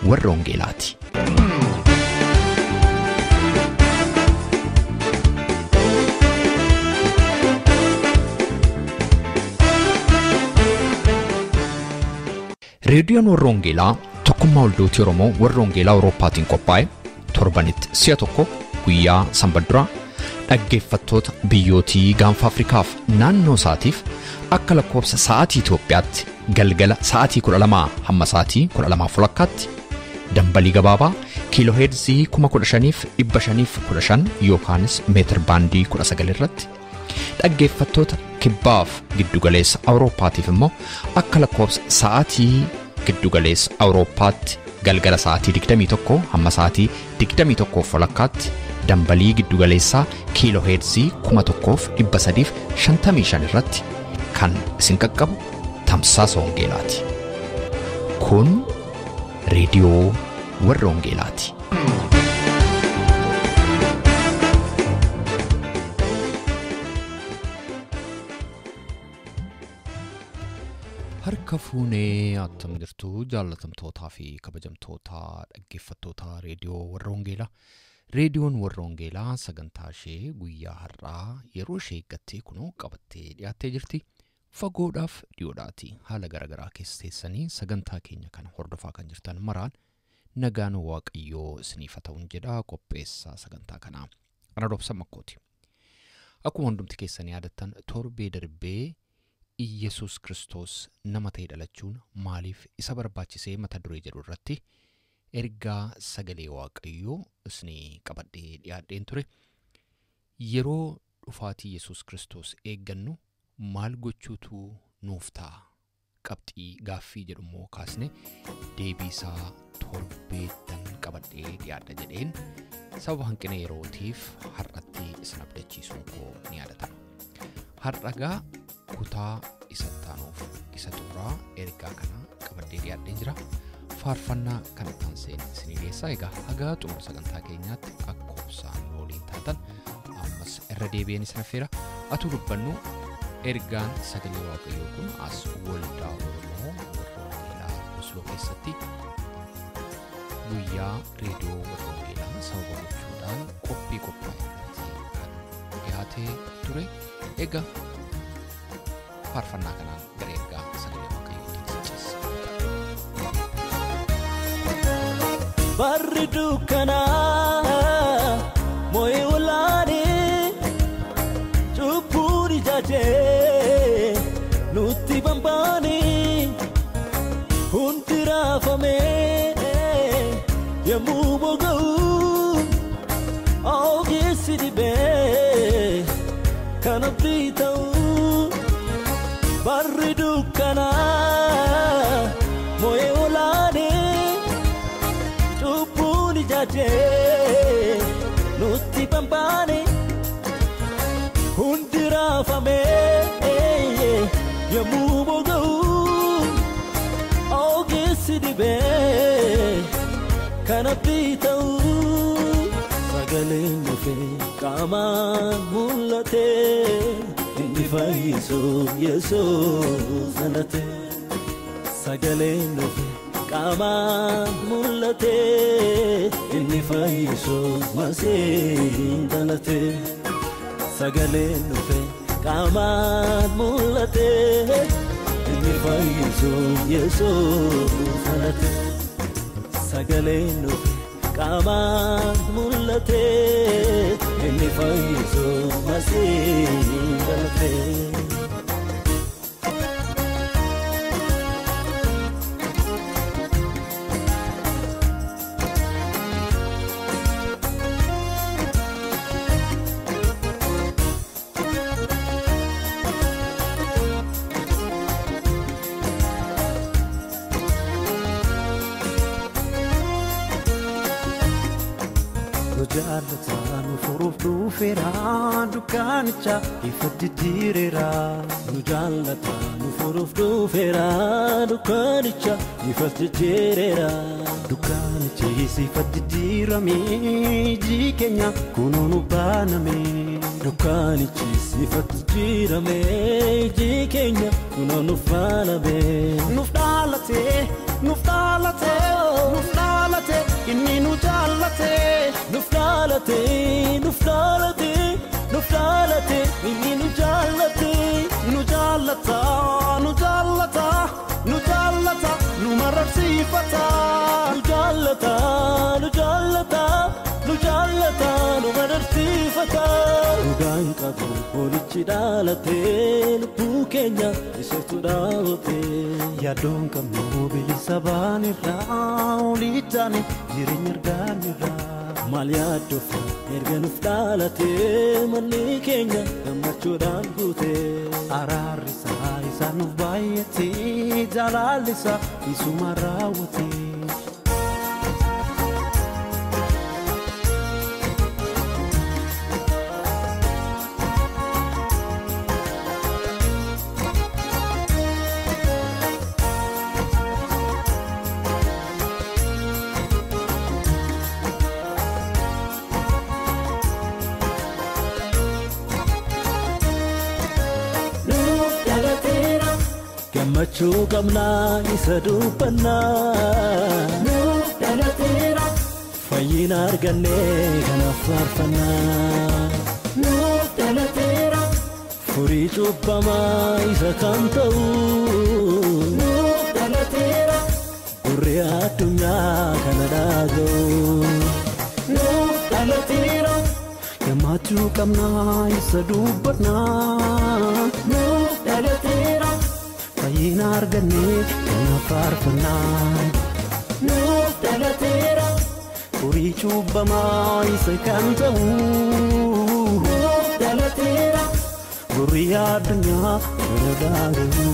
warra Wangeelaati. Reediyoon warra Wangeelaa tokkummaa waldootii Oromoo warra Wangeelaa Awurooppaatiin qophaa'e torbanitti si'a tokko guyyaa sanbata dhaggeeffattoota biyyootii gaanfa Afrikaaf naannoo isaatiif akka lakkoofsa sa'aatii Itoophiyaatti galgala sa'aatii 12 hamma sa'aatii 12:30 dambalii gabaabaa kiilooheerzii 15,515 yookaanis meetir baandii 19 irratti dhaggeeffattoota kibbaaf giddugaleessa Awurooppaatiif immoo akka lakkoofsa sa'aatii giddugaleessa Awurooppaatti galgala sa'aatii 21 hamma sa'aatii 21:30 dambalii giddugaleessaa kiilooheerzii 1355 irratti kan isin qaqqabu tamsaasa Wangeelaati. Kun reediyoo warra Wangeelaati. Harka fuunee attam jirtu jaallatamtootaa fi kabajamtoota dhaggeeffattoota reediyoo warra Wangeelaa. Reediyoon warra Wangeelaa sagantaa ishee guyyaa har'aa yeroo ishee eeggattee kunoo qabattee dhiyaattee jirti. Fagoodhaaf dhiyoodhaati haala garaagaraa keessa teessanii sagantaa keenya kana hordofaa kan jirtan maraan nagaan Waaqayyoo isiniif haa ta'uun jedha qopheessaa sagantaa kanaa. Ana Roobsan Makkooti. Akkuma hundumti keessanii yaadattan torbee darbee Iyyasuus Kiristoos nama ta'ee dhalachuun maaliif isa barbaachisee mata duree jedhu irratti ergaa sagalee Waaqayyoo isinii qabadhee dhiyaadheen ture. Yeroo dhufaatii Yesuus Kiristoos eeggannu maal gochuutu nuuf ta'a? Qabxii gaaffii jedhu immoo kaasne deebii isaa torbeettan qabadhee dhiyaadha jedheen sababa hanqina yerootiif har'atti isin abdachiisuun koo ni yaadatama. Har'agaa kutaa isa taanuuf isa xumuraa ergaa kana qabadhee dhiyaadheen jira. Faarfannaa kana taanseen isinii dhiyeessaa. Egaa haga xumura sagantaa keenyaatti akka obsaan waliin taatan ammas irra deebi'een isin affeera. Atuu dubbannu ergaan sagalee Waaqayyoo kun as waldaa Oromoo warra Wangeelaa Osloo keessatti guyyaa reediyoo warra Wangeelaa sababa gochuudhaan qophii qophaa'e irratti kan dhiyaatee ture. Egaa faarfannaa kanaan gara ergaa sagalee Waaqayyootti isin ceessa. Barri dukkanaa moo'ee olaanee cubbuun ijaajee nutti bambaanee hundi raafamee yemmuu boga'u ogeessi dhibee kan abdii ta'u barri dukkanaa moo'ee olaanee cubbuun ijaajee nutti bambaane hundi raafamee yemmuu boga'u ogeessi dhibee kan abdii ta'u sagaleen dhufee qaamaan mul'ate inni fayyisu Yesuus dhalate sagaleen dhufee qaamaan mul'ate inni fayyisu Masiihiin dhalate sagaleen dhufe qaamaan mul'ate inni fayyisu Yesuus dhalate sagaleen dhufe qaamaan mul'ate inni fayyisu Masiihiin dhalate. Jaalataan furuuf dhufeera dukkaanicha ifa jijjiireera. Nu jaalataan furuuf dhufeera dukkaanicha ifa jijjiireera. Dukkaanichi ifa jijjiirame iji keenya kunoo nu baaname. Dukkaanichi ifa jijjiirame iji keenya kunoo nu baaname. Nuuf dhaalate, nuuf dhaalate, nuuf dhaalate. dhaalate, nuuf dhaalate, nuuf dhaalate, inni nu jaallate. Nu jaallata, nu jaallata, nu jaallata, nu mararsiifata. Nu jaallata, nu jaallata, nu jaallata, nu mararsiifata. Dhugaan qabu hoolichi dhaalate, lubbuu keenya isatu dhaabate. Yaaddoon qabnu bilisa baanirraa, oliidhaan jireenya argaanirraa. Maal yaaddofna erga nuuf dhaalate, manni keenya gammachuudhaan guute. Araarri isaa isaan nuuf baay'ate, jaalalli isaa isuma raawwate. Nuuf dhalateera. Gammachuu qabnaa isa dubbannaa. Nuuf dhalateera. Fayyina argannee kanaaf faarfannaa. Nuuf dhalateera. Furii cubbamaa isa kan ta'u. Nuuf dhalateera. Gurri addunyaa kana dhaga'u. Nuuf dhalateera. Gammachuu qabnaa isa dubbannaa. Nuuf dhalateera. Fayyina argannee kanaaf faarfannaa. Nuuf dhalateera. Furii cubbamaa isa kan ta'u. Nuuf dhalateera. Gurri addunyaa kana dhaga'u.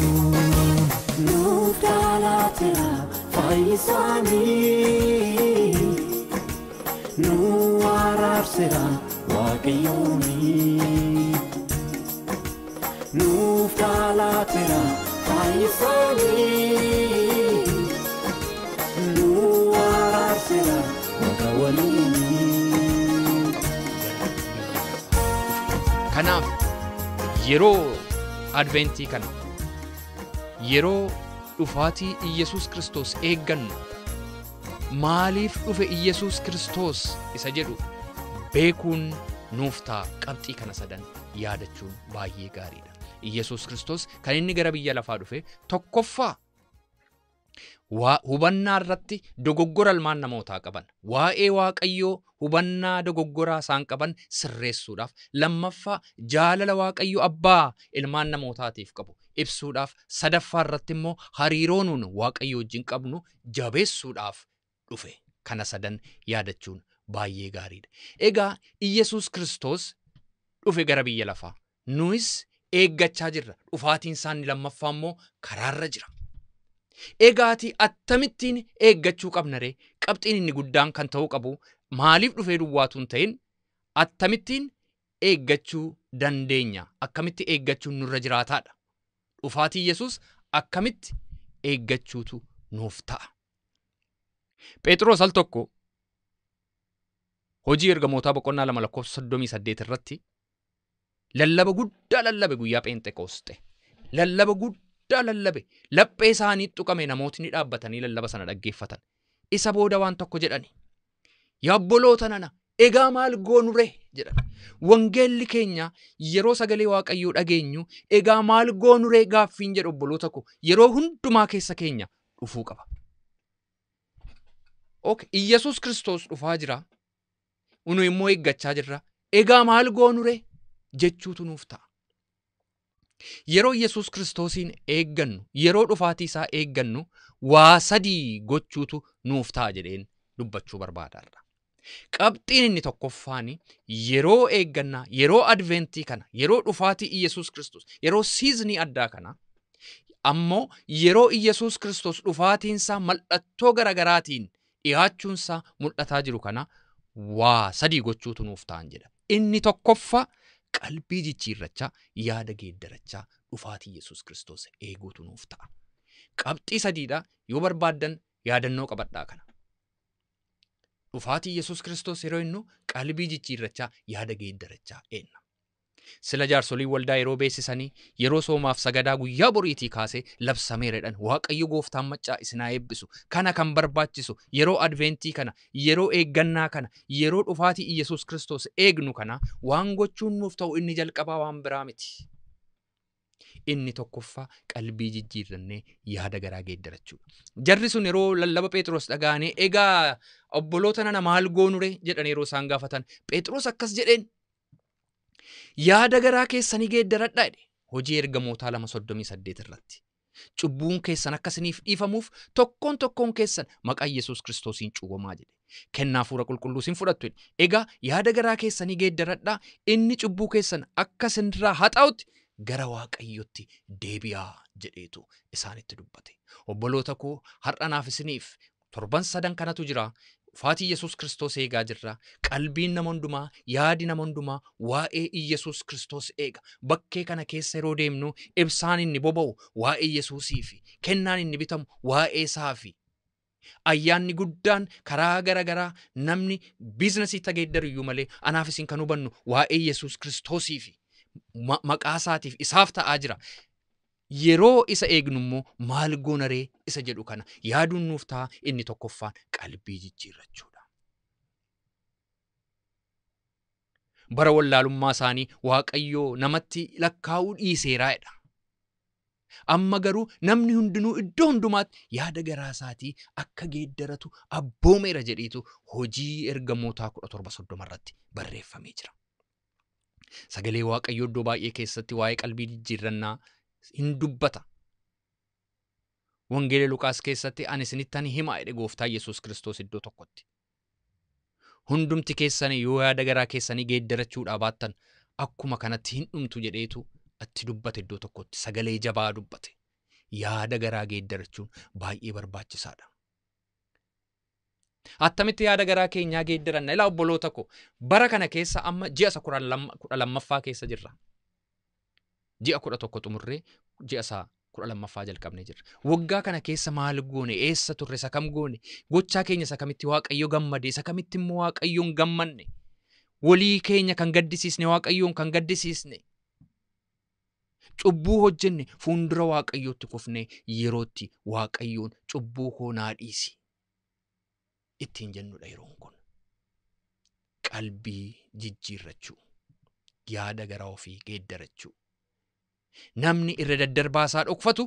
Nuuf dhalateera fayyisaanii. Nu araarseera Waaqayyooni. Nuuf dhalateera Fayyisaanii. Nu araarseera Waaqa waliini. Kanaaf yeroo adventii kana, yeroo dhufaatii Iyyasuus Kiristoos eeggannu, maaliif dhufe Iyyasuus Kiristoos isa jedhu beekuun nuuf ta'a. Qabxii kana sadan yaadachuun baay'ee gaariidha. Iyyasuus Kiristoos kan inni gara biyya lafaa dhufe tokkoffaa hubannaa irratti dogoggora ilmaan namootaa qaban, waa'ee Waaqayyoo hubannaa dogoggoraa isaan qaban sirreessuudhaaf, lammaffaa jaalala Waaqayyo abbaa ilmaan namootaatiif qabu ibsuudhaaf, sadaffaa irratti immoo hariiroo nuun Waaqayyo wajjin qabnu jabeessuudhaaf dhufe. Kana sadan yaadachuun baay'ee gaariidha. Egaa Iyyasuus Kiristoos dhufe gara biyya lafaa. Nuyis eeggachaa jirra. Dhufaatiin isaa inni lammaffaa immoo karaarra jira. Egaati akkamittiin eeggachuu qabna ree? Qabxiin inni guddaan kan ta'uu qabu maaliif dhufee duwwaatu hin ta'in akkamittiin eeggachuu dandeenya? Akkamitti eeggachuun nurra jiraataadha? Dhufaatii Yesuus akkamitti eeggachuutu nuuf ta'a? Phexros al tokko hojii ergamootaa boqonnaa 2 lakkoofsa 38 irratti lallaba guddaa lallabe guyyaa Pheenxeqoosxe. Lallaba guddaa lallabe. Laphee isaanii tuqame namootni dhaabbatanii lallaba sana dhaggeeffatan. Isa booda waan tokko jedhani. Yaa obboloota nana, egaa maal goonu ree? Jedhan. Wangeelli keenya yeroo sagalee Waaqayyoo dhageenyu egaa maal goonu ree gaaffiin jedhu obboloota ko yeroo hundumaa keessa keenya dhufuu qaba. Ok, Iyyasuus Kiristoos dhufaa jira. Nu immoo eeggachaa jirra. Egaa maal goonu ree? Jechuutu nuuf ta'a. Yeroo Iyyasuus Kiristoosiin eeggannu, yeroo dhufaatii isaa eeggannu, waa sadii gochuutu nuuf ta'a jedheen dubbachuu barbaadaarra. Qabxiin inni tokkoffaan yeroo eeggannaa, yeroo adventii kana, yeroo dhufaatii Iyyasuus Kiristoos, yeroo siizinii addaa kana, ammoo yeroo Iyyasuus Kiristoos dhufaatiin isaa mallattoo garaagaraatiin dhiyaachuun isaa mul'ataa jiru kana waa sadii gochuutu nuuf ta'an jedha. Inni tokkoffaa qalbii jijjiirrachaa, yaada geeddarachaa dhufaatii Iyyasuus Kiristoos eeguutu nuuf ta'a. Qabxii sadiidha. Yoo barbaaddan yaadannoo qabadhaa kana. Dhufaatii Iyyasuus Kiristoos yeroo innu qalbii jijjiirrachaa, yaada geeddarachaa eenna. Sila jaarsolii waldaa yeroo beeksisanii yeroo soomaaf sagadaa guyyaa boriitii kaasee labsameera jedhan. Waaqayyo gooftaan maccaa isin haa eebbisu. Kana kan barbaachisu yeroo adventii kana, yeroo eeggannaa kana, yeroo dhufaatii Iyyasuus Kiristoos eegnu kana waan gochuun nuuf ta'u inni jalqabaa waan biraa miti. Inni tokkoffaa qalbii jijjiirrannee yaada garaa geeddarachuudha. Jarri sun yeroo lallaba Phexros dhaga'anii egaa obboloota nana maal goonure jedhan yeroo isaan gaafatan Phexros akkas jedheen yaada garaa keessanii geeddaradhaa jedhe. Hojii ergamootaa 2:38 irratti. Cubbuun keessan akka isiniif dhiifamuuf tokkoon tokkoon keessan maqaa Yesuus Kiristoosiin cuubamaa jedhe. Kennaa hafuura qulqulluu isin fudhattu jedhe. Egaa yaada garaa keessanii geeddaradhaa, inni cubbuu keessan akka isinirraa haxaa'utti gara Waaqayyotti deebi'aa jedheetu isaanitti dubbate. Obboloota koo har'a naaf isiniif torban sadan kanatu jira. Dhufaatii Yesuus Kiristoos eegaa jirra. Qalbiin nama hundumaa, yaadi nama hundumaa waa'ee Iyyasuus Kiristoos eega. Bakkee kana keessa yeroo deemnu ibsaan inni boba'u waa'ee Yesuusii fi kennaan inni bitamu waa'ee isaa fi ayyaanni guddaan karaa gara garaa namni biizinasii tageeddaru iyyuu malee anaaf isin kan hubannu waa'ee Yesuus Kiristoosii fi maqaa isaatiif isaaf ta'aa jira. Yeroo isa eegnu immoo maal goonaree isa jedhu kana yaaduun nuuf ta'a. Inni tokkoffaan qalbii jijjiirrachuudha. Bara wallaalummaa isaanii Waaqayyoo namatti lakkaa'uu dhiiseeraa jedha. Amma garuu namni hundinuu iddoo hundumaatti yaada garaa isaatii akka geeddaratu abboomeera jedheetu hojii ergamootaa 17:30 irratti barreeffamee jira. Sagalee Waaqayyoo iddoo baay'ee keessatti waa'ee qalbii jijjiirrannaa hin dubbata. Wangeela Luqaas keessatti ani isinittan hima jedhe gooftaa Yesuus Kiristoos iddoo tokkotti. Hundumti keessanii yoo yaada garaa keessanii geeddarachuudhaa baattan akkuma kanatti hin dhumtu jedheetu itti dubbate iddoo tokkotti sagalee jabaa dubbate. Yaada garaa geeddarachuun baay'ee barbaachisaadha. Attamitti yaada garaa keenyaa geeddaranna? Ilaa obboloota koo bara kana keessa amma ji'a isa 12ffaa keessa jirra. Ji'a 11 xumurree ji'a isa 12ffaa jalqabnee jirra. Waggaa kana keessa maal goone? Eessa turre? Isa kam goone? Gochaa keenya isa kamitti Waaqayyo gammade? Isa kamitti immoo Waaqayyoon gammanne? Walii keenya kan gaddisiisne Waaqayyoon kan gaddisiisne? Cubbuu hojjenne fuuldura Waaqayyootti kufnee yerootti Waaqayyoon cubbuu koo naa dhiisi ittiin jennudha yeroon kun. Qalbii jijjiirrachuu, yaada garaa ofii geeddarachuu. Namni irra daddarbaasaa dhokfatu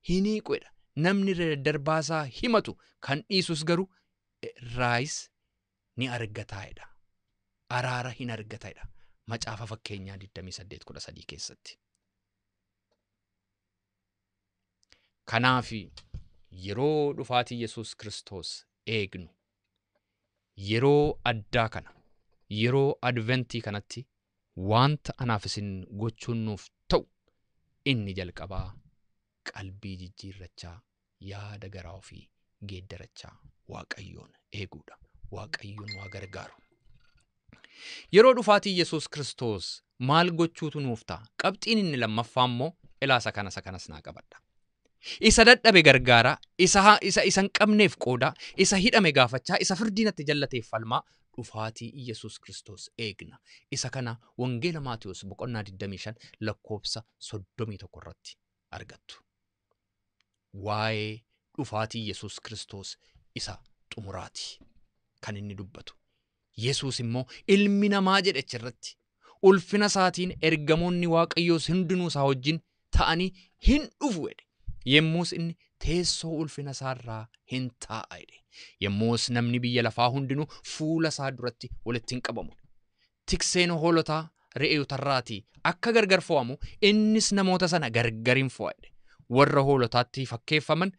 hin hiiqudha. Namni irra daddarbaasaa himatu kan dhiisus garuu irraayis ni argataa'edha. Araara hin argataa'edha. Macaafa fakkeenyaa 28:13 keessatti. Kanaaf yeroo dhufaatii Yesuus Kiristoos eegnu yeroo addaa kana, yeroo adventii kanatti wanta anaaf isin gochuun nuuf ta'u inni jalqabaa qalbii jijjiirrachaa yaada garaa ofii geeddarachaa Waaqayyoon eeguudha. Waaqayyoon waa gargaaru. Yeroo dhufaatii Yesuus Kiristoos maal gochuutu nuuf ta'a? Qabxiin inni lammaffaa immoo ilaa isa kana isa kanas naa qabadha. Isa dadhabe gargaaraa, isa hin qabneef qoodaa, isa hidhame gaafachaa, isa firdiinatti jallateef falmaa dhufaatii Yesuus Kiristoos eegna. Isa kana Wangeela Maatiyuus boqonnaa 25 lakkoofsa 31 irratti argattu. Waa'ee dhufaatii Yesuus Kiristoos isa xumuraati kan inni dubbatu. Yesuus immoo ilmi namaa jedhe achirratti ulfina isaatiin ergamoonni Waaqayyoos hundinuu isaa wajjin ta'anii hin dhufu jedhe. Yemmuus inni teessoo ulfina isaarraa hin taa'a jedhe. Yemmuus namni biyya lafaa hundinuu fuula isaa duratti walitti hin qabamu. Tikseen hoolotaa re'ootarraatii akka gargar fo'amu innis namoota sana gargar hin fo'a jedhe. Warra hoolotaatti fakkeeffaman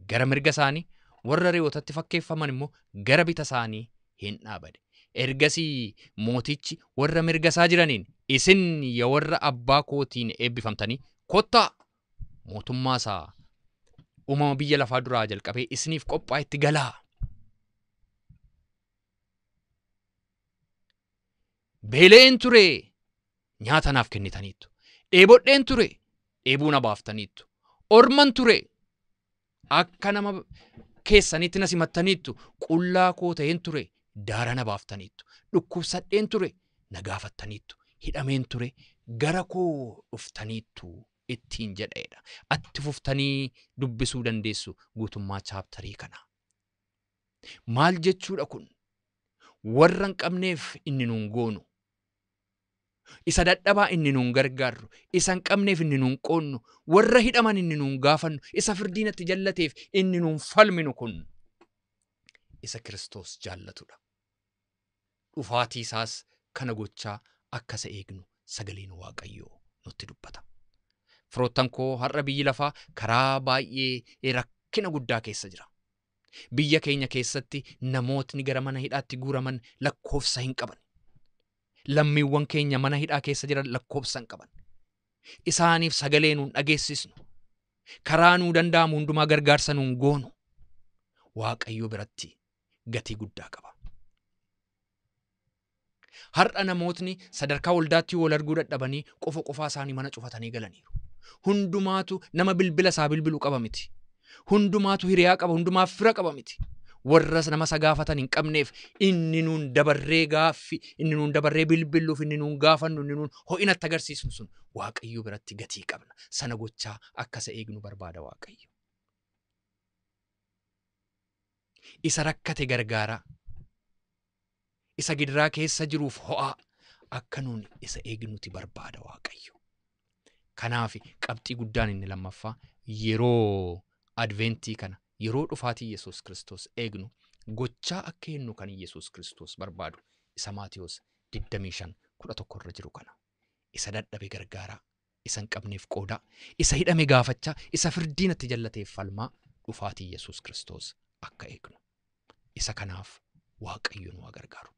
gara mirga isaanii, warra re'ootatti fakkeeffaman immoo gara bita isaanii hin dhaabade. Ergasii mootichi warra mirga isaa jiraniin isin yaa warra abbaa kootiin eebbifamtanii kottaa mootummaa isaa uumama biyya lafaa duraa jalqabee isiniif qophaa'etti galaa. Beela'een ture nyaata naaf kennitaniittu. Dheebodheen ture dheebuu na baaftaniittu. Orman ture akka nama keessanitti na simattaniittu. Qullaa koo ta'een ture daara na baaftaniittu. Dhukkubsadheen ture na gaafattaniittu. hidhameen ture gara koo dhuftaniittu ittiin jedheedha. Atti fuftanii dubbisuu dandeessu guutummaa chaaptarii kana. Maal jechuudha kun? Warra hin qabneef inni nuun goonu. Isa dadhabaa inni nuun gargaarru, isa hin qabneef inni nuun qoonnu, warra hidhaman inni nuun gaafannu, isa firdiinatti jallateef inni nuun falminu kun isa Kiristoos jaallatudha. Dhufaatii isaas kana gochaa akka isa eegnu sagaleen Waaqayyoo nutti dubbata. Firoottan koo har'a biyyi lafaa karaa baay'ee rakkina guddaa keessa jira. Biyya keenya keessatti namootni gara mana hidhaatti guuraman lakkoofsa hin qaban. Lammiiwwan keenya mana hidhaa keessa jiran lakkoofsa hin qaban. Isaaniif sagalee nuun dhageessisnu. Karaa nuu danda'amu hundumaa gargaarsa nuun goonu. Waaqayyo biratti gatii guddaa qaba. Har'a namootni sadarkaa waldaatti wal arguu dadhabanii qofa qofaa isaanii mana cufatanii galaniiru. Hundumaatu nama bilbila isaa bilbiluu qaba miti. Hundumaatu hiriyaa qaba, hundumaaf fira qaba miti. Warra nama isa gaafatan hin qabneef inni nuun dabarree gaaffi, inni nuun dabarree bilbiluuf, inni nuun gaafannu, inni nuun ho'inatti agarsiisnu sun Waaqayyo biratti gatii qabna. Sana gochaa akka isa eegnu barbaada Waaqayyo. Isa rakkate gargaaraa. Isa gidiraa keessa jiruuf ho'aa akka nuun isa eegnuti barbaada Waaqayyo. Kanaaf qabxii guddaan inni lammaffaa yeroo adventii kana yeroo dhufaatii Yesuus Kiristoos eegnu gochaa akka eenyu kan Yesuus Kiristoos barbaadu isa Maatiyos 25:11 irra jiru kana. Isa dadhabe gargaaraa, isa hin qabneef qoodaa, isa hidhame gaafachaa, isa firdiinatti jallateef falmaa dhufaatii Yesuus Kiristoos akka eegnu. Isa kanaaf Waaqayyo nu haa gargaaru.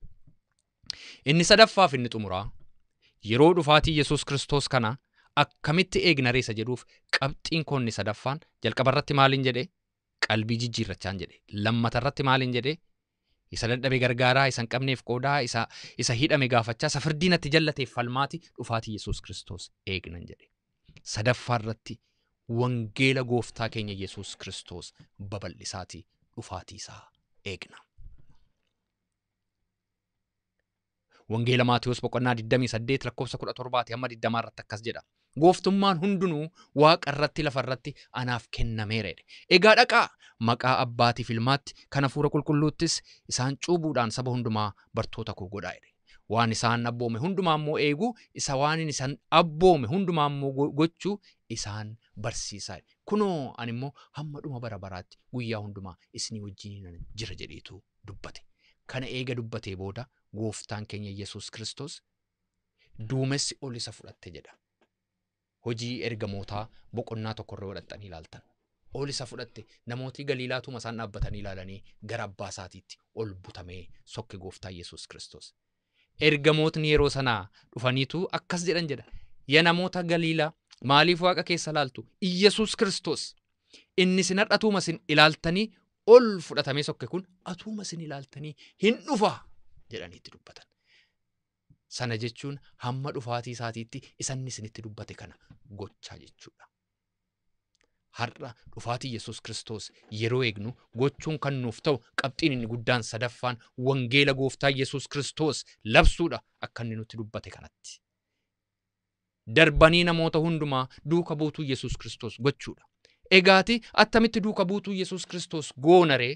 Inni sadaffaaf inni xumuraa yeroo dhufaatii Yesuus Kiristoos kana akkamitti eegna reessa jedhuuf qabxiin koo inni sadaffaan jalqabarratti maaliin jedhe? Qalbii jijjiirrachaan jedhe. Lammatarratti maaliin jedhe? Isa dadhabe gargaaraa, isa hin qabneef qoodaa, isa hidhame gaafachaa, isa firdiinatti jallateef falmaati dhufaatii Yesuus Kiristoos eegnan jedhe. Sadaffaarratti wangeela gooftaa keenya Yesuus Kiristoos babal'isaati dhufaatii isaa eegna. Wangeela Maatiyos boqonnaa 28 lakkoofsa 17 hamma 20 irratti akkas jedha. Gooftummaan hundinuu waaqa irratti lafa irratti anaaf kennameera jedhe. Egaa dhaqaa maqaa abbaatiif ilmaatti kan hafuura qulqulluuttis isaan cuubuudhaan saba hundumaa bartoota koo godhaa jedhe. Waan isaan abboome hundumaa immoo eeguu, isa waan isaan abboome hundumaa immoo gochuu isaan barsiisaa jedhe. Kunoo ani immoo hamma dhuma bara baraatti guyyaa hundumaa isinii wajjin jira jedheetu dubbate. Kana eega dubbatee booda gooftaan keenya Yesuus Kiristoos duumessi ol isa fudhatte jedha. Hojii ergamootaa boqonnaa tokkorra godhatanii ilaaltan. Ol isa fudhatte namooti Galiilaatuma isaan dhaabbatanii ilaalanii gara abbaa isaatiitti ol butamee sokke gooftaa Yesuus Kiristoos. Ergamootni yeroo sanaa dhufaniitu akkas jedhan jedha. Yaa namoota Galiilaa maaliif waaqa keessa ilaaltu? Yesuus Kiristoos inni isin har'atuuma isin ilaaltanii ol fudhatamee sokke kun atuuma isin ilaaltanii hin dhufa jedhaniitti dubbatan. Sana jechuun hamma dhufaatii isaatiitti isanni isinitti dubbate kana gochaa jechuudha. Har'a dhufaatii Yesuus Kiristoos yeroo eegnu gochuun kan nuuf ta'u qabxiin inni guddaan sadaffaan wangeela gooftaa Yesuus Kiristoos labsuudha akka inni nutti dubbate kanatti. Darbanii namoota hundumaa duuka buutuu Yesuus Kiristoos gochuudha. Egaati attamitti duuka buutuu Yesuus Kiristoos goona ree?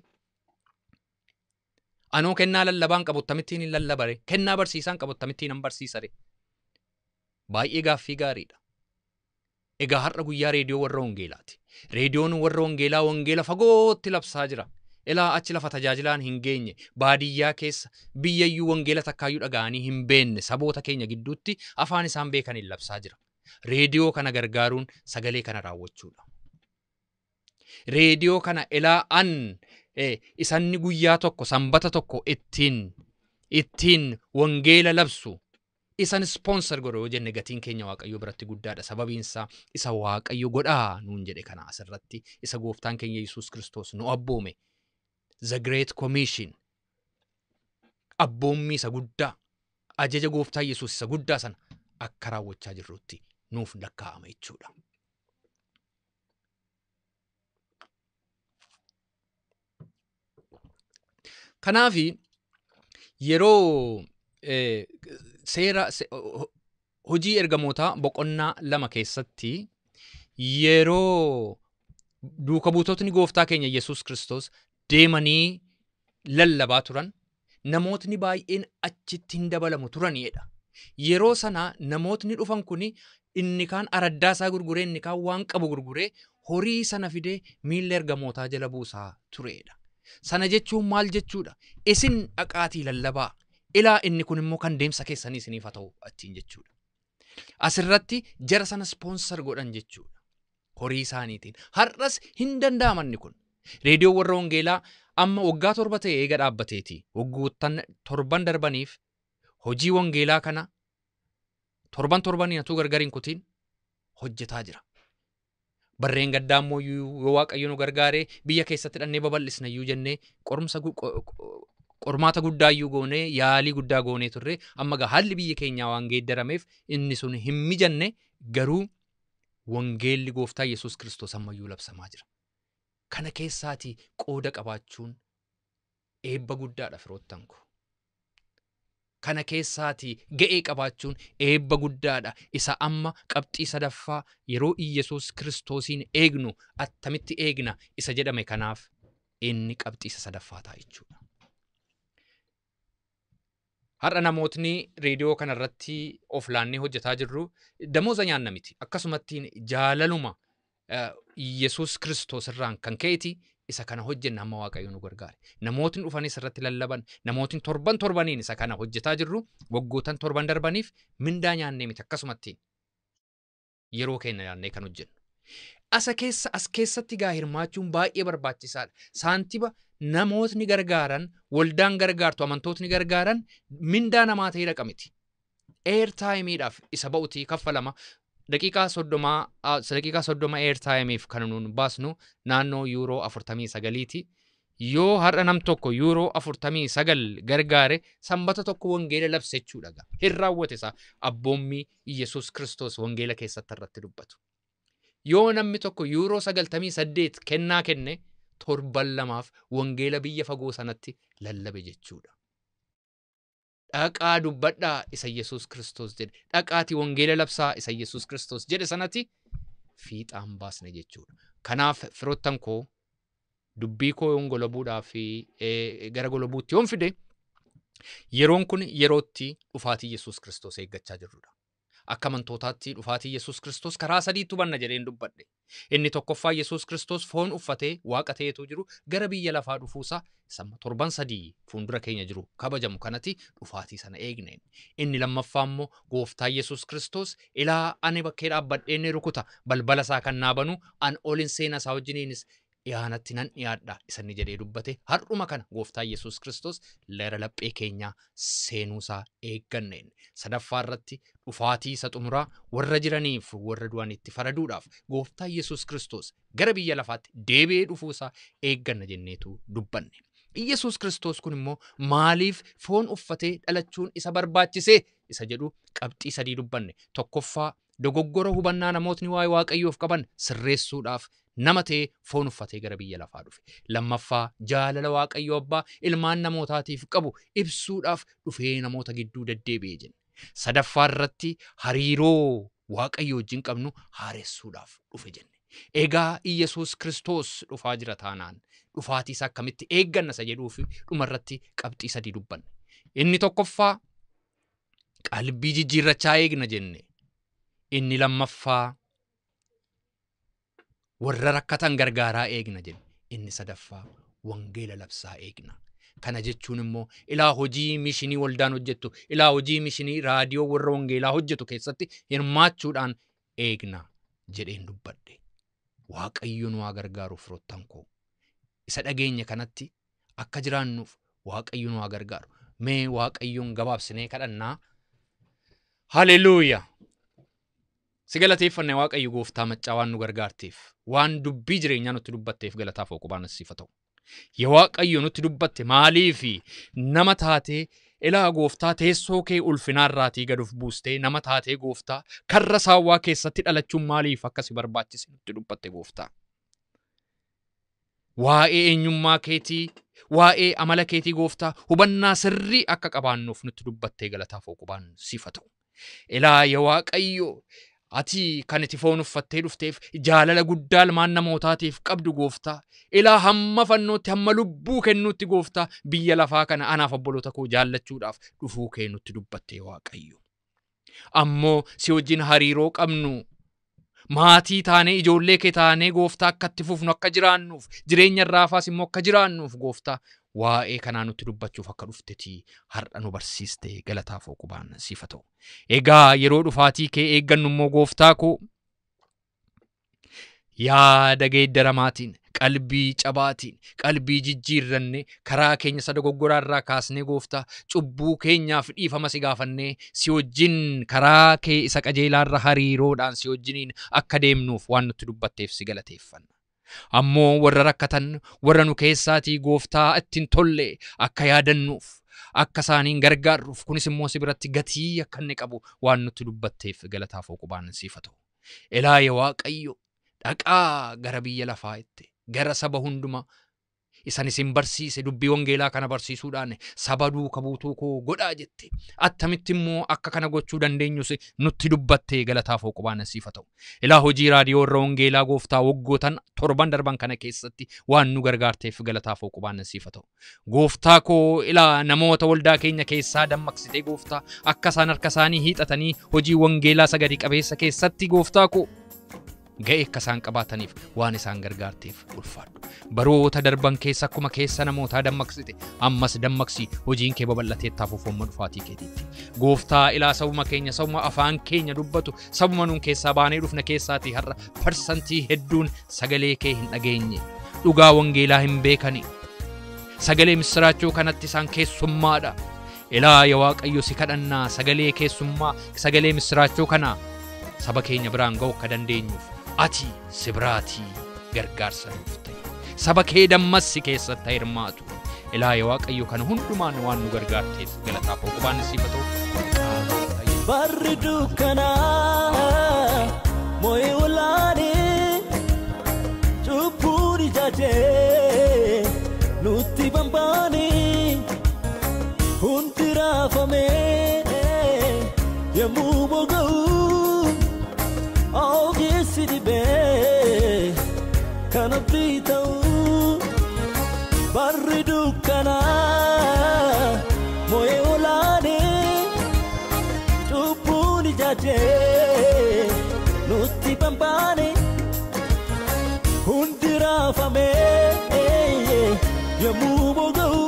Anoo kennaa lallabaan qabu akkamittiin hin lallabare? Kennaa barsiisaan qabu akkamittiin hin barsiisare? Baay'ee gaaffii gaariidha. Egaa har'a guyyaa reediyoo warra wangeelaati. Reediyoon warra wangeelaa wangeela fagootti labsaa jira. Ilaa achi lafa tajaajilaan hin geenye, baadiyyaa keessa biyyayyuu wangeela takkaayyuu dhaga'anii hin beenne saboota keenya gidduutti afaan isaan beekan hin labsaa jira. Reediyoo kana gargaaruun sagalee kana raawwachuudha. Reediyoo kana ilaa an isanni guyyaa tokko sanbata tokko ittiin wangeela labsu isan sponsor godhu yoo jenne gatiin keenya Waaqayyo biratti guddaadha. Sababiin isaa isa Waaqayyo godhaa nuun jedhe kana asirratti isa gooftaan keenya Yesuus Kiristoos nu abboome. The Great Commission abboommii isa guddaa ajaja gooftaa Yesuus isa guddaa sana akka raawwachaa jirrutti nuuf lakkaa'ama jechuudha. Kanaafi yeroo seera Hojii ergamootaa boqonnaa 2 keessatti yeroo duuka buutotni gooftaa keenya Yesuus Kiristoos deemanii lallabaa turan namootni baay'een achitti hin dabalamu turanidha. Yeroo sana namootni dhufan kuni inni kaan araddaa isaa gurguree inni kaan waan qabu gurguree horii sana fidee miilla ergamootaa jala buusaa turedha. Sana jechuun maal jechuudha? Isin dhaqaatii lallabaa. Ilaa inni kun immoo kan deemsa keessanii isiniif haa ta'u achiin jechuudha. Asirratti jara sana ispoonsar godhan jechuudha. Horii isaaniitiin. Har'as hin danda'amanni kun. Reediyoo warra Wangeelaa amma waggaa 7 ta'e eega dhaabbateeti. Waggoottan 7 darbaniif hojii wangeelaa kana torban torbaniin atuu gargar hin kutiin hojjetaa jira. Barreen gaddaa immoo yoo Waaqayyo nu gargaaree biyya keessatti dhannee babal'isna iyyuu jennee qormaata guddaa iyyuu goonee yaalii guddaa goonee turre amma gaa haalli biyya keenyaa waan geeddarameef inni sun hin mijanne garuu wangeelli gooftaa Yesuus Kiristoos ammayyuu labsamaa jira. Kana keessaatii qooda qabaachuun eebba guddaadha firoottan koo. Kana keessaatii ga'ee qabaachuun eebba guddaadha. Isa amma qabxii sadaffaa yeroo Iyyasuus Kiristoosiin eegnu attamitti eegna isa jedhame kanaaf inni qabxii isa sadaffaa ta'a jechuudha. Har'a namootni reediyoo kanarratti of laannee hojjetaa jirru damooza nyaanna miti. Akkasumattiin jaalaluma Iyyasuus Kiristoos irraan kan ka'eeti isa kana hojjenna amma Waaqayyo nu gargaare. Namootni dhufanis irratti lallaban, namootni torban torbaniin isa kana hojjetaa jirru waggootan 7 darbaniif mindaa nyaannee miti akkasumattiin yeroo keenya nyaannee kan hojjennu. As keessatti gaa hirmaachuun baay'ee barbaachisaadha. Saantiba namootni gargaaran, waldaan gargaartu, amantootni gargaaran mindaa namaa ta'ee dhaqa miti. Airtimeidhaaf isa ba'utii kaffalama. Daqiiqaa 30 airtimeif kan nuun baasnu naannoo yuuroo 49ti. Yoo har'a nam tokko yuuroo 49 gargaare sanbata tokko wangeela labse jechuudha gaa. Hin raawwate isaa abboommii Iyyasuus Kiristoos wangeela keessatti irratti dubbatu. Yoo namni tokko yuuroo 98 kennaa kenne torban 2 wangeela biyya fagoo sanatti lallabe jechuudha. Dhaqaa dubbadhaa isa Yesuus Kiristoos jedhe. Dhaqaatii wangeela labsaa isa Yesuus Kiristoos jedhe sanatti fiixaan baasne jechuudha. Kanaaf firoottan koo dubbii koo yoon golobuudhaa fi gara golobuutti yoon fide yeroon kun yerootti dhufaatii Yesuus Kiristoos eeggachaa jirrudha. Akka amantootaatti dhufaatii Yesuus Kiristoos karaa sadiitti hubanna jedheen dubbadhe. Inni tokkoffaa Yesuus Kiristoos foon uffatee waaqa ta'etu jiru gara biyya lafaa dhufuusaa sama torban 3 fuuldura keenya jiru kabajamu kanatti dhufaatii sana eegne. Inni lammaffaa immoo gooftaa Yesuus Kiristoos ilaa ani bakkee dhaabbadhee ni rukuta balbala isaa kan naa banu an olin seena isaa wajjiniinis dhiyaanatti nan dhiyaadha isa inni jedhee dubbate. Har'uma kana gooftaa Yesuus Kiristoos gara laphee keenyaa seenuusaa eegganneen. Sadaffaa irratti dhufaatii isa xumuraa warra jiraniif warra du'anitti faraduudhaaf gooftaa Yesuus Kiristoos gara biyya lafaatti deebi'ee dhufuusaa eegganna jenneetu dubbanne. Yesuus Kiristoos kun immoo maaliif foon uffatee dhalachuun isa barbaachisee isa jedhu qabxii 3 dubbanne. Tokkoffaa dogoggora hubannaa namootni waa'ee Waaqayyoof qaban sirreessuudhaaf nama ta'ee foon uffatee gara biyya lafaa dhufe. Lammaffaa jaalala Waaqayyo Abbaa ilmaan namootaatiif qabu ibsuudhaaf dhufee namoota gidduu deddeebi'ee jenne. Sadaffaa irratti hariiroo Waaqayyo wajjin qabnu haaressuudhaaf dhufe jenne. Egaa Iyyasuus Kiristoos dhufaa jira taanaan dhufaatii isaa akkamitti eegganna isa jedhuu fi dhumarratti qabxii 3 dubbanne. Inni tokkoffaa qalbii jijjiirrachaa eegna jenne. Inni lammaffaa warra rakkatan gargaaraa eegna jenne. Inni sadaffaa wangeela labsaa eegna. Kana jechuun immoo ilaa hojii mishinii waldaan hojjettu, ilaa hojii mishinii raadiyoo warra wangeelaa hojjetu keessatti hirmaachuudhaan eegna jedheen dubbadhe. Waaqayyo nu haa gargaaru firoottan koo. Isa dhageenya kanatti akka jiraannuuf Waaqayyo nu haa gargaaru. Mee Waaqayyoon gabaabsinee kadhannaa. Haleluuyaa! Si galateeffanne Waaqayyo gooftaa maccaa waan nu gargaarteef, waan dubbii jireenyaa nutti dubbatteef galataaf oqubaan siif haa ta'u. Yaa Waaqayyo nutti dubbatte maaliifi nama taatee ilaa gooftaa teessoo kee ulfinaarraatii gad of buustee nama taatee gooftaa karra saawwaa keessatti dhalachuun maaliif akka si barbaachise nutti dubbatte gooftaa. Waa'ee eenyummaa keetii, waa'ee amala keetii gooftaa hubannaa sirrii akka qabaannuuf nutti dubbattee galataaf oqubaan siif haa ta'u. Ilaa yaa Waaqayyo ati kan itti foon uffattee dhufteef jaalala guddaa ilmaan namootaatiif qabdu gooftaa. Ilaa hamma fannootti hamma lubbuu kennuutti gooftaa biyya lafaa kana anaaf obboloota koo jaallachuudhaaf dhufuu kee nutti dubbatte Waaqayyo. Ammoo si wajjin hariiroo qabnu maatii taanee ijoollee kee taanee gooftaa akka itti fufnu akka jiraannuuf jireenya irraafaas immoo akka jiraannuuf gooftaa waa'ee kanaa nutti dubbachuuf akka dhuftetii har'a nu barsiiste galataaf oqubaan siif haa ta'u. Egaa yeroo dhufaatii kee eeggannu immoo gooftaa koo yaada geeddaramaatiin qalbii cabaatiin qalbii jijjiirranne karaa keenya isa dogoggoraa irraa kaasnee gooftaa cubbuu keenyaaf dhiifama si gaafannee si wajjin karaa kee isa qajeelaa irra hariiroodhaan si wajjiniin akka deemnuuf waan nutti dubbatteef si galateeffanna. Ammoo warra rakkatan warra nu keessaatii gooftaa ittiin tolle akka yaadannuuf akka isaaniin gargaarruuf kunis immoo si biratti gatii akka inni qabu waan nutti dubbatteef galataaf oqubaan siif haa ta'u. Ilaa yaa Waaqayyo dhaqaa gara biyya lafaa itti gara saba hundumaa isan isin barsiise dubbii wangeelaa kana barsiisuudhaan saba duuka buutuu koo godhaa jette. Attamitti immoo akka kana gochuu dandeenyus nutti dubbatte galataaf oqubaan siif haa ta'u. Ilaa hojii raadiyoo irra wangeelaa gooftaa waggootan torban darban kana keessatti waan nu gargaarteef galataaf oqubaan siif haa ta'u. Gooftaa koo ilaa namoota waldaa keenya keessaa dammaqsitee gooftaa akka isaan harka isaanii hiixatanii hojii wangeelaa sagalee qabeessa keessatti gooftaa koo ga'ee akka isaan qabaataniif waan isaan gargaarteef ulfaadhu. Baroota darban keessa akkuma keessa namootaa dammaqsite ammas dammaqsi hojiin kee babal'atee taafuuf hamma dhufaatii keetiitti. Gooftaa ilaa sabuma keenya sabuma afaan keenya dubbatu sabuma nuun keessaa baanee dhufna keessaatii har'a parsantii hedduun sagalee kee hin dhageenye dhugaa wangeelaa hin beekani sagalee misiraachuu kanatti isaan keessummaadha. Ilaa yaa Waaqayyo si kadhannaa sagalee keessummaa sagalee misiraachuu kana saba keenya biraan ga'uu akka dandeenyuuf ati si biraatii gargaarsa nuuf ta'i. Saba kee dammassi keessatti hirmaatu. Ilaa yaa Waaqayyo kana hundumaan waan nu gargaarteef galataaf oqubaan siif haa ta'u. Barri dukkanaa moo'ee olaanee cubbuun ijaajee nutti bambaanee hundi raafamee yemmuu boga'u ogeessi dhibee kan abdii ta'u barri dukkanaa moo'ee olaanee cubbuun ijaajee nutti bambaane hundi raafamee yemmuu boga'u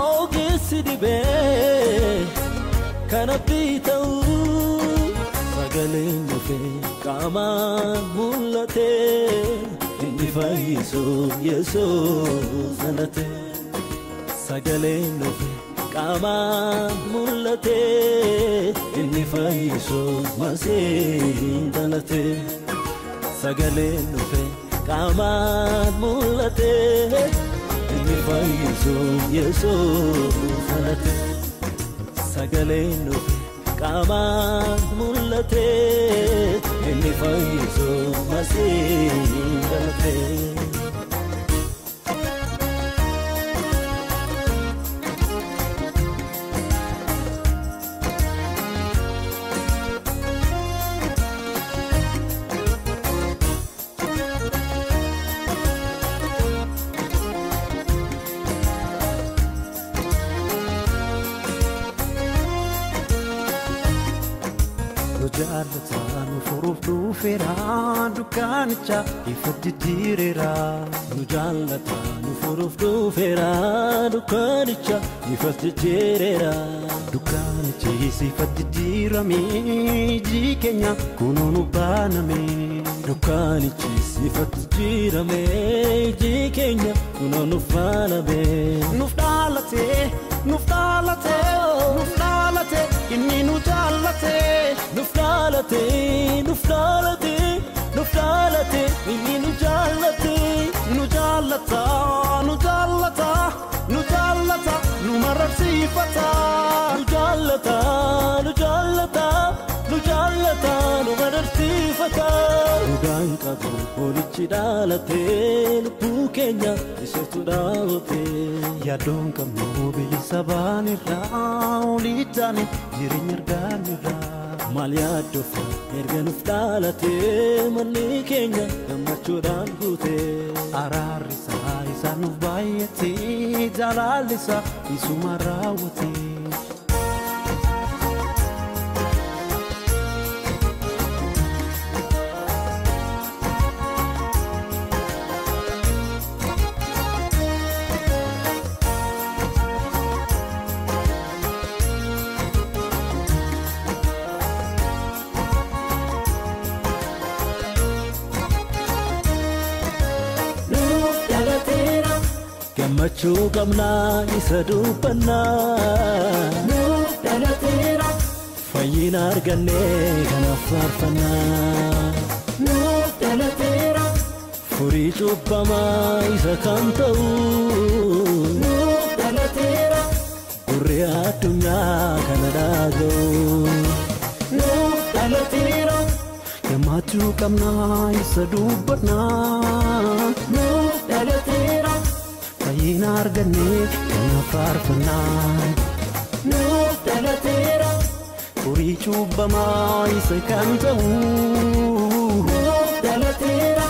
ogeessi dhibee kan abdii ta'u. Sagaleen dhufee qaamaan mul'ate inni fayyisu Yesuus dhalate. Sagaleen dhufee qaamaan mul'ate inni fayyisu Masiihiin dhalate. Sagaleen dhufee qaamaan mul'ate inni fayyisu Yesuus dhalate. Sagaleen dhufee qaamaan mul'ate inni fayyisu Masiihiin dhalate. Nu jaallata nu furuuf dhufeera dukkaanicha ifa jijjiireera. Nu jaallata nu furuuf dhufeera dukkaanicha ifa jijjiireera. Dukkaanichi ifa jijjiirame iji keenya kunoo nu baaname. Dukkaanichi ifa jijjiirame iji keenya kunoo nu baaname. Nuuf dhaalate nuuf dhaalate nuuf dhaalate inni nu jaallate. Nuuf dhaalate nuuf dhaalate nuuf dhaalate inni nu jaallate. Nu jaallata nu jaallata nu jaallata nu mararsiifata. Nu jaallata nu jaallata nu jaallata nu mararsiifata. Dhugaan qabu horichi dhalatee lubbuu keenya isatu dhaabate. Yaaddoon qabnu bilisa baanirraa oliittaani jireenya argaanirraa. Maal yaaddofna erga nuuf dhalatee manni keenya gammachuudhaan guute. Araarri isaa isaan nuuf baay'atee jaalalli isaa isuma raawwate. Nuuf dhalateera gammachuu qabnaa isa dubbannaa. Nuuf dhalateera fayyina argannee kanaaf faarfannaa. Nuuf dhalateera furii cubbamaa isa kan ta'u. Nuuf dhalateera gurri addunyaa kana dhaga'u. Nuuf dhalateera Gammachuu qabnaa isa dubbannaa. Nuuf dhalateera Fayyina argannee kanaaf faarfannaa. Nuuf dhalateera Furii cubbamaa isa kan ta'u. Nuuf dhalateera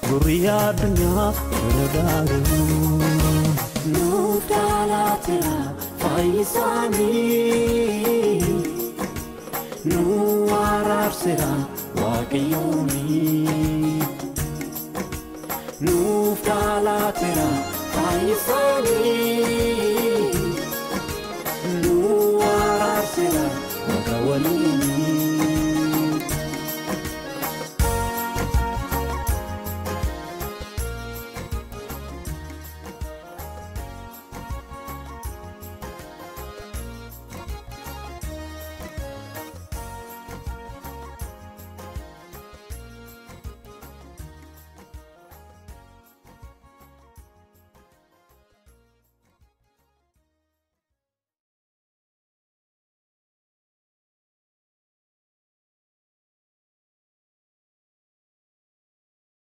Gurri addunyaa kana dhaga'u. Nuuf dhalateera fayyisaanii. Nu araarseera waaqayyooni. Nuuf dhalateera Fayyisaanii.